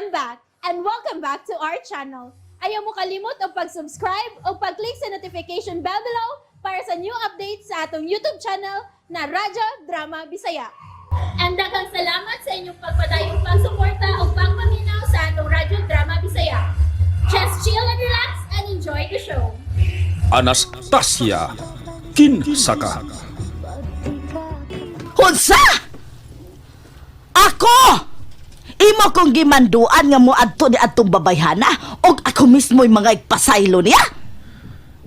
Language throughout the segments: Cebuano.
I'm back and welcome back to our channel. Ayaw mo kalimot og pag-subscribe o pag-click sa notification bell below para sa new updates sa atong YouTube channel na Radyo Drama Bisaya. And daghang salamat sa inyong pagpadayong pagsuporta o pagpaminaw sa atong Radyo Drama Bisaya. Just chill and relax and enjoy the show. Anastasia, kinsa ka? Unsa? Ako! Imo kong gimanduan nga moadto ni adtong babayhana og ako mismo'y mga igpasaylo niya?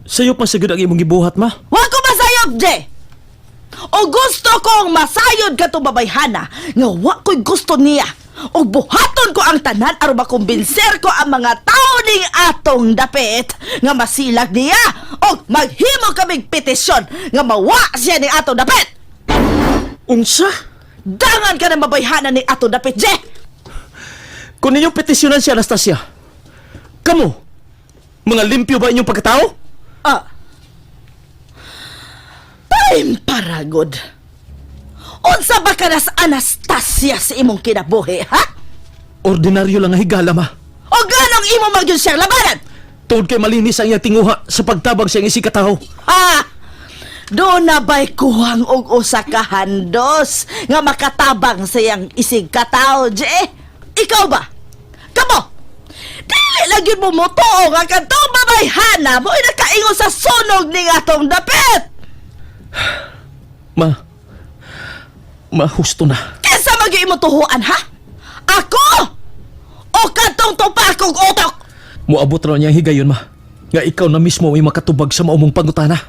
Sayo pa siguro ang imong gibuhat, ma. Wa ko masayop, Je! O gusto kong masayod katong babayhana nga wa ko'y gusto niya. Og buhaton ko ang tanan aron makumbinser ko ang mga tao ning atong dapit nga masilag niya og maghimo kaming petisyon nga mawa siya ning atong dapit. Unsa? Dangan ka ng babayhana ning atong dapit, Je! Kung ninyong petisyonan si Anastasia, kamo, mga limpyo ba inyong pagkatao? Ah. Paragod. Unsa ba ka nas Anastasia sa imong kinabuhi, ha? Ordinaryo lang ang higala, ma. O ganong imo magyun siyang labanan? Tuod kay malinis ang iyang tinguha sa pagtabang sa iyang isikataho. Ha? Doon na ba'y kuwang og usa ka handos nga makatabang sa iyang isig katao, Je? Ikaw ba? Kamo? Dili lang yun mo motuo nga kadtong babayhana mo'y nakaingon sa sunog ning atong dapit! Ma, ma, husto na. Kinsa man gyud imong tuhuan, ha? Ako? O kadtong tupakong utok? Moabot raw niya ang higayon, ma. Nga ikaw na mismo ay makatubag sa maumong pangutana.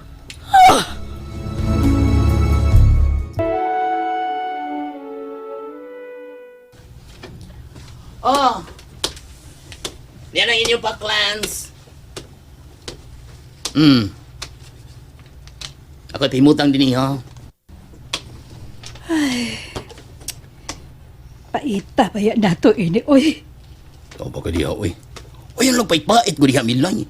Oh. Yan ang inyong pa-clans. Ako pimutang din ha. Paita ba yan nato ini, oy. Tao ba ka diha, oy? Oy, ang pait-pait ko diha, Milay.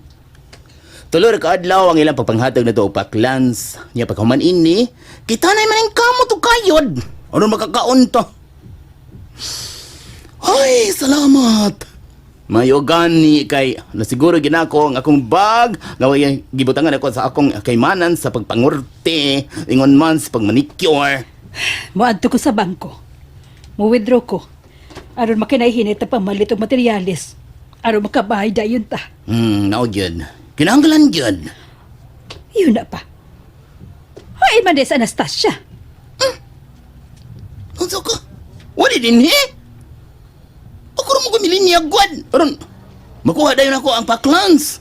Tulor ka adlaw ang ilang pagpanghatag na to og pa-clans. Niya paghuman ini, kita na man ang kamo to kayod. Ano makakaon to? Ay, salamat. Mayo gani kay nasiguro ginako ang akong bag nga way gibutangan ako sa akong kaymanan sa pagpangurte ingon man sa pagmanicure. Moadto ko sa bangko. Mo-withdraw ko. Aron makinayhinit ang pamalit og materyales. Aron makabahay dayon ta. Nao gyud. Kinahanglan gyud. Yun na pa. Hoy, man sa Anastasia. Unsa ka? Wala din he. Ako ra mo gumili niya gwad. Aron makuha dayon ako ang paklans.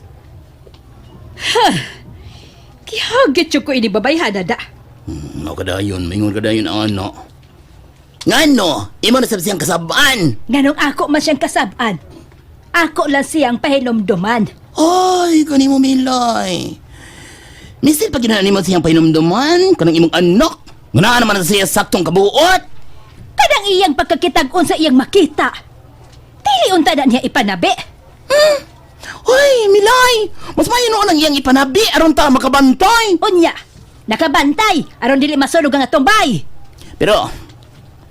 Gihagit yung ko ini babayhana da. Mao ka dayon, maingon ka dayon ano. Ngano, imo na sab siyang kasabaan. Nganong ako man siyang kasab-an. Ako lang siyang pahinomduman. Ay, kanimo Milay. Misil pag ginaan nimo siyang pahinumduman, kanang imong anak. Ngunaan naman na siya saktong kabuot. Kanang iyang pagkakitag-on sa iyang makita. Dili unta na niya ipanabi. Ay, Milay, mas mayo noon ang iyang ipanabi aron ta makabantay. Unya, nakabantay aron dili masunog ang atong bay. Pero,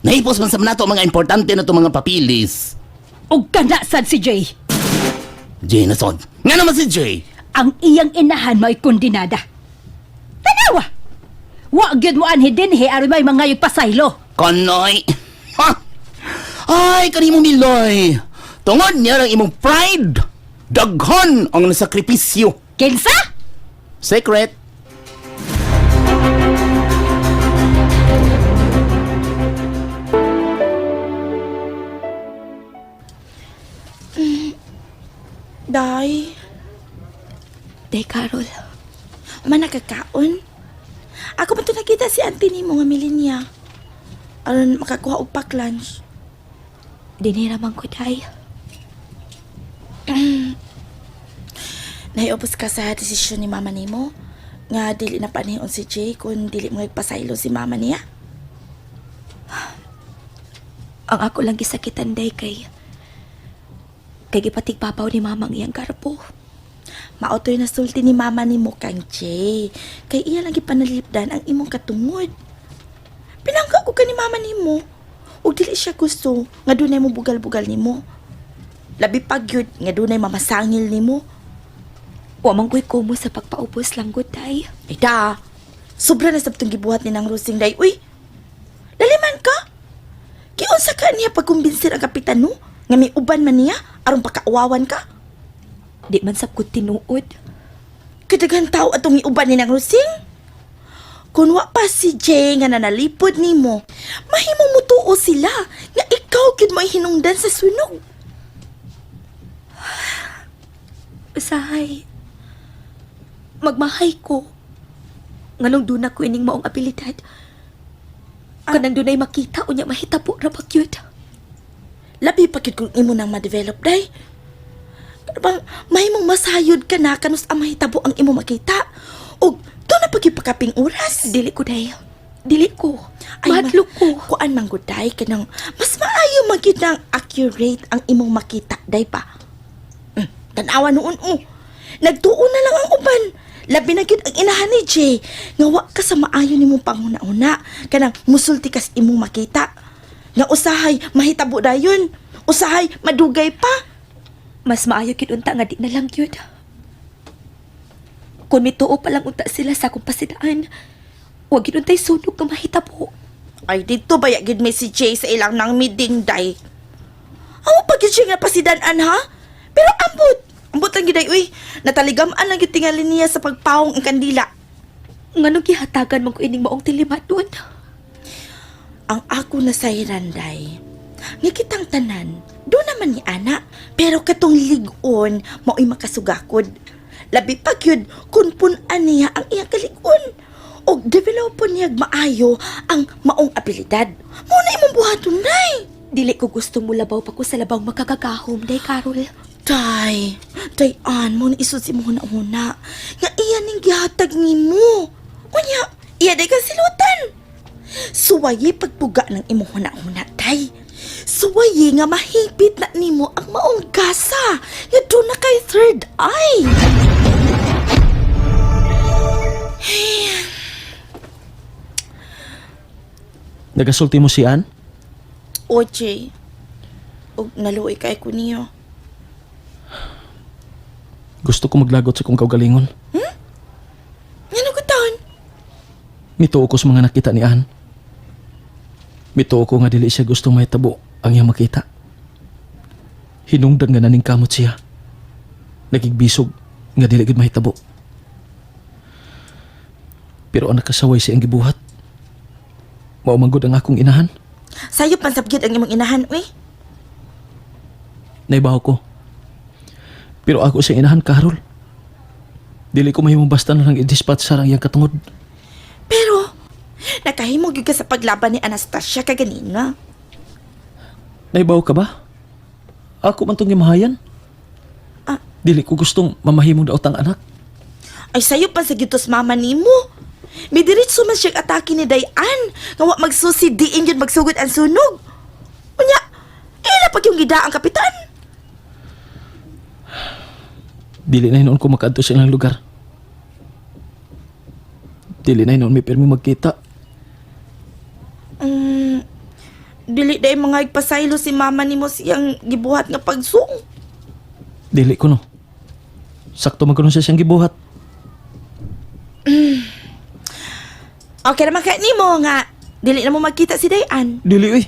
nahipos man sa nato ang mga importante na itong mga papilis. Ug kana sad si Jay. Jay nasod. Nga naman si Jay. Ang iyang inahan mo'y kundinada. Tanawa! Wa gyud mo anhi dinhi aron may mga pasaylo. Konoy. Ha! Ay, kanimo Miloy. Tungod niya ang imong pride. Daghan ang nasakripisyo. Kinsa? Secret. Day, Day, Carol. man nakakaon. Ako pa to nakita si auntie nimo nga Milenia. Aron makakuha og pack lunch. Dinhi raman ko, Day. Nahiubos ka sa desisyon ni mama nimo nga dili na panihon si Jay kung dili mo nagpasaylo si mama niya. Ang ako lang gisakitan, Day, kay gipatigbabaw ni mama ang iyang garbo. Maotoy na sulti ni mama nimo kang Jay. Kay iya lang gipanalipdan ang imong katungod. Pinangga ko ka ni mama nimo. Ug dili siya gusto nga dunay mo bugal-bugal nimo. Labi pag yun, nga dunay mamasangil nimo. Wa man ko'y kumo sa pagpaubos lang gud, day. Ay da, sobra na sabtong gibuhat ni nang Rosing day. Uy, laliman ka. Giunsa ka niya pagkumbinsin ang kapitan no? Nga may uban man niya, aron pakauwawan ka. Di man sab ko tinuod. Kadaghan tao atong iuban ni nang Rosing. Kung wa pa si Jay nga nanalipod nimo, mahimo mo tuo sila nga ikaw gyud mo hinungdan sa sunog. Usahay. Magmahay ko. Nganong duna ko ining maong abilidad. Kanang dunay makita unya mahitabo ra ba gyud. Labi pa gyud kung imo nang ma-develop day. Pero bang mahimong masayod ka na kanus ang mahitabo ang imo makita. Og doon na pag kaping oras. Dili ko day. Dili ko. Ay, Mahadlok ko. Kuan man gud day kanang mas maayo man gyud nang accurate ang imong makita day pa. Tanawa noon oh. Nagtuo na lang ang uban. Labi na gyud ang inahan ni Jay. Nga wa ka sa maayo nimong panghuna-una. Kanang musulti kas imong makita. Nga usahay mahitabo dayon. Usahay madugay pa. Mas maayo gyud unta nga di na lang gyud. Kung mituo pa lang unta sila sa akong pasidaan, wa gyud untay sunog nga mahitabo. Ay dito baya gyud may si Jay sa ilang nang meeting day. Amo pa gyud siya nga pasidan-an ha? Pero ambot. Ambot lang gyud ay uy. Nataligam-an lang gyud tingali niya sa pagpawong ang kandila. Nganong gihatagan man ko ining maong tilimadon? Ang ako na sa Randay. Nga kitang tanan, do naman ni ana, pero katong ligon mao'y makasugakod. Labi pa gyud kun pun-an niya ang iyang kalig-on. Og developon niya maayo ang maong abilidad. Mao na imong buhaton day. Dili ko gusto mo labaw pa ko sa labaw makakagahom, day Carol. Day, day an mo na isod si mo una. Nga iya ning gihatag nimo. Unya, iya day ka silutan. Suwaye pagpuga ng imong huna-huna, day. Suwaye nga mahipit na nimo ang maong gasa nga doon na kay third eye. Nagasulti mo si Ann? O, Jay. Og naluoy kay ko niyo. Gusto ko maglagot sa kong kaugalingon. Ngano ko taon? Mituo ko sa mga nakita ni Ann. Mituo ko nga dili siya gusto mahitabo ang iyang makita. Hinungdan nga naning kamot siya. Nagigbisog nga dili gid mahitabo. Pero ang nakasaway siya ang gibuhat. Mao man gud ang akong inahan. Sayop man sabgit ang imong inahan, uy. Naibaw ko. Pero ako sa inahan, Carol. Dili ko mahimong basta na lang i-dispatch sa iyang katungod. Pero, nakahimo gyud ka sa paglaban ni Anastasia kaganina. Naibaw ka ba? Ako man tong gimahayan. Ah. Dili ko gustong mamahimong daot ang anak. Ay sayo pa sa gitos mama nimo. May diretso man siyang atake ni Dayan. Nga wa magsusi diin yun magsugod ang sunog. Unya, ila pag yung gida ang kapitan. Dili na hinuon ko makaadto sa ilang lugar. Dili na hinuon may pirmi magkita. Dili day mga igpasaylo si mama nimo siyang gibuhat nga pagsung. Dili ko no. Sakto man kuno siya siyang gibuhat. Okay naman ka nimo nga dili na mo magkita si Dayan. Dili uy.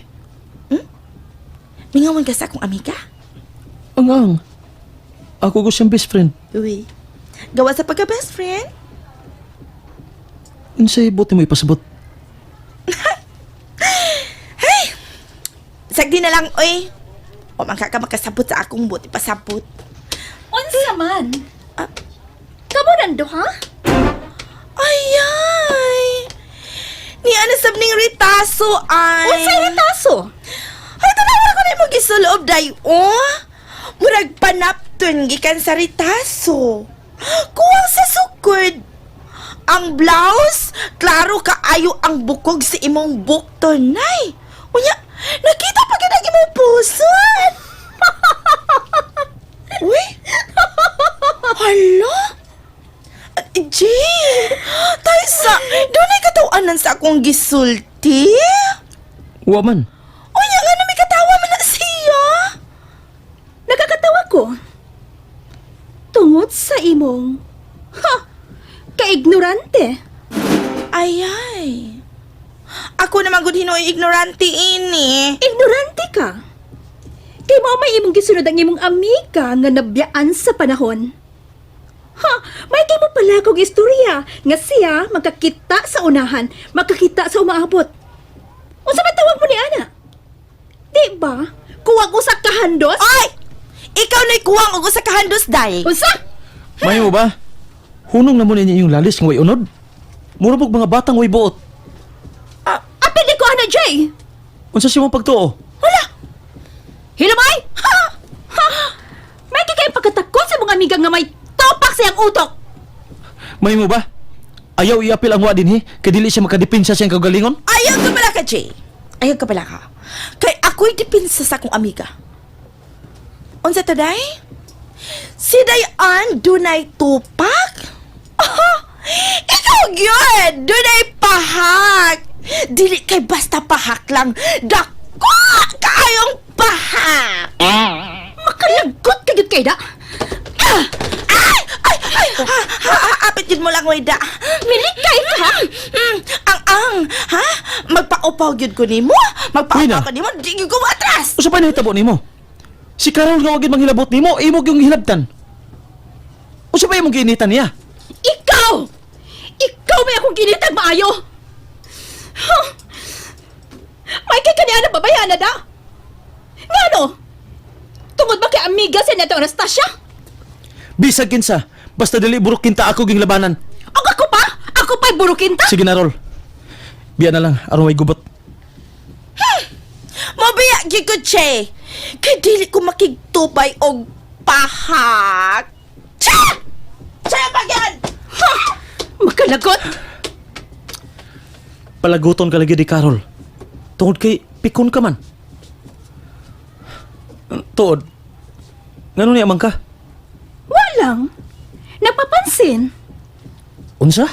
Mingawan ka sa akong amiga. Ang ang. Ako ko siyang best friend. Uy. Gawa sa pagka best friend. Unsay buti mo ipasabot. Sagdi na lang oy. O man ka ka makasabot sa akong buti pasabot. Unsa man? Ah. Kamo nando ha? Ay, ay. Ni ano sab ning ritaso ay. Unsay ritaso? Ay, tanawa ko na imong gisulob day, oh. Murag panapton gikan sa ritaso. Kuwang sa sukod. Ang blouse, klaro kaayo ang bukog sa imong bukton, nay. Unya, nakita pa gid ang imong pusod. Uy. Hala. Jay, tayo sa, doon ay katawanan sa akong gisulti. Wa man. Unya nga na may katawa man na siya. Nakakatawa imong ha, kaignorante. Ay ay. Ako naman gud hinuoy ignorante ini. Ignorante ka. Kay mao may imong gisunod ang imong amiga nga nabiyaan sa panahon. Ha, may kay mo pala kog istorya nga siya magkakita sa unahan, magkakita sa umaabot. Unsa may tawag mo ni ana? Di ba? Kuwag usa ka handos? Ay! Ikaw na'y kuwang og usa ka handos day. Unsa? Mahimo ba? Hunong na mo ninyo yung lalis nga way unod. Mura bog mga batang way buot. Apil ni ko ana Jay. Unsa siya mong pagtuo? Wala. Hilumay! Ha! Ha! May kay pagkatakot sa mga amiga nga may topak sa iyang utok. Mahimo ba? Ayaw iapil ang wa dinhi kay dili siya makadepensa siyang kaugalingon. Ayaw ka pala ka, Jay. Ayaw ka pala ka. Kay ako'y dipinsa sa akong amiga. Unsa ta, day? Si Dayan dunay tupak? Ah, ikaw gyud! Dunay pahak! Dili kay basta pahak lang. Dako kaayong pahak! Makalagot ka gyud kay da. Ah! Ay! Ay! Ay! Ha, ha, ha, apit yun mo lang, wayda. Milikay ka ha? Ang ang, ha? Magpaupaw gyud ko nimo. Uy na. Magpaupaw ko nimo, di gyud ko atras. Usa pa nahitabo nimo? Si Carol nga wagid manghilabot nimo, imo gyung hilabtan. Usa pa imong giinitan niya? Ikaw! Ikaw may akong ginitag maayo! Huh? May kay kaniya na babayana da? Ngano? Tungod ba kay amiga si Neto Anastasia? Bisag kinsa, basta dili burok kinta ako ging labanan. Og ako pa? Ako pa'y burukinta? Sige na, Rol. Biya na lang aron way gubot. Mobiya gyud ko, Che. Kay dili ko makigtubay og pahak. Che! Che pa gyud! Ha! Makalagot! Palaguton ka lagi di Carol. Tungod kay pikon ka man. Tuod. Ngano niya man ka? Walang. Napapansin. Unsa?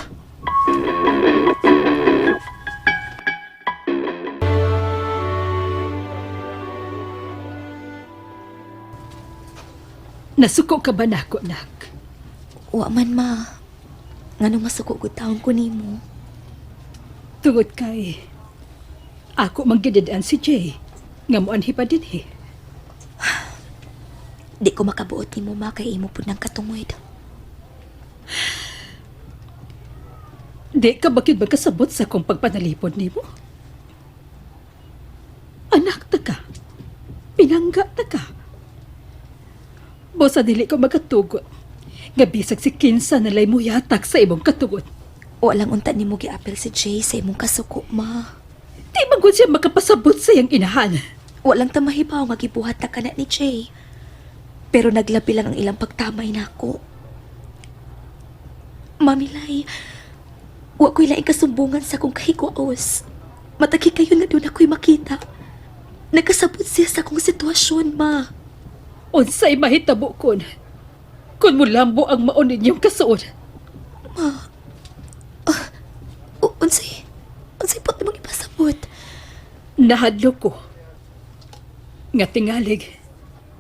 Nasuko ka ba nako, nak? Wa man ma. Nganong masuko gud taon ko nimo. Tungod kay ako manggididaan si Jay nga moanhi pa dinhi. Di ko makabuot nimo ma kay imo pud nang katungod. Di ka bakit magkasabot sa akong pagpanalipod nimo? Anak ta ka. Pinangga ta ka. Bosa dili ko magkatugot. Nga bisag si Kinsa nalay mo yatak sa imong katugot. Wa lang unta nimo giapil si Jay sa imong kasuko ma. Di man gud siya makapasabot sa iyang inahan. Wa lang ta mahibaw nga gibuhat ta kana ni Jay. Pero naglabi lang ang ilang pagtamay nako. Mamilay, wa ko'y laing kasumbungan sa akong kahigwaos. Matagi kayo na doon ako'y makita. Nagkasabot siya sa akong sitwasyon, ma. Unsay mahitabo kon? Kun mulambo ang maon ninyong kasuod. Unsay, unsay pot namang ipasabot. Nahadlok ko. Nga tingalig.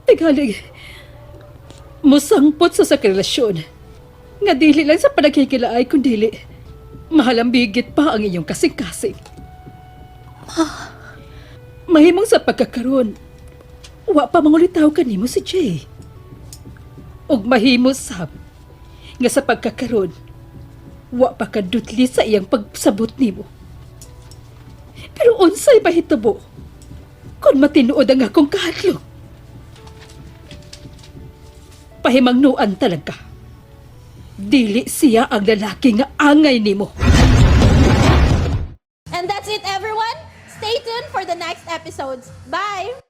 Tingalig. Musangpot sa sakrelasyon. Nga dili lang sa panaghikilaay kundili. Mahalambigit pa ang inyong kasing-kasing. Ma. Mahimong sa pagkakaroon. Wa pa mangulitaw kanimo si Jay. Ug mahimo sab nga sa pagkakaroon wa pa kadutli sa iyang pagsabot nimo. Pero unsay mahitabo kung matinuod ang akong kahadlok? Pahimangnuan talaga. Dili siya ang lalaki nga angay nimo. And that's it, everyone. Stay tuned for the next episodes. Bye!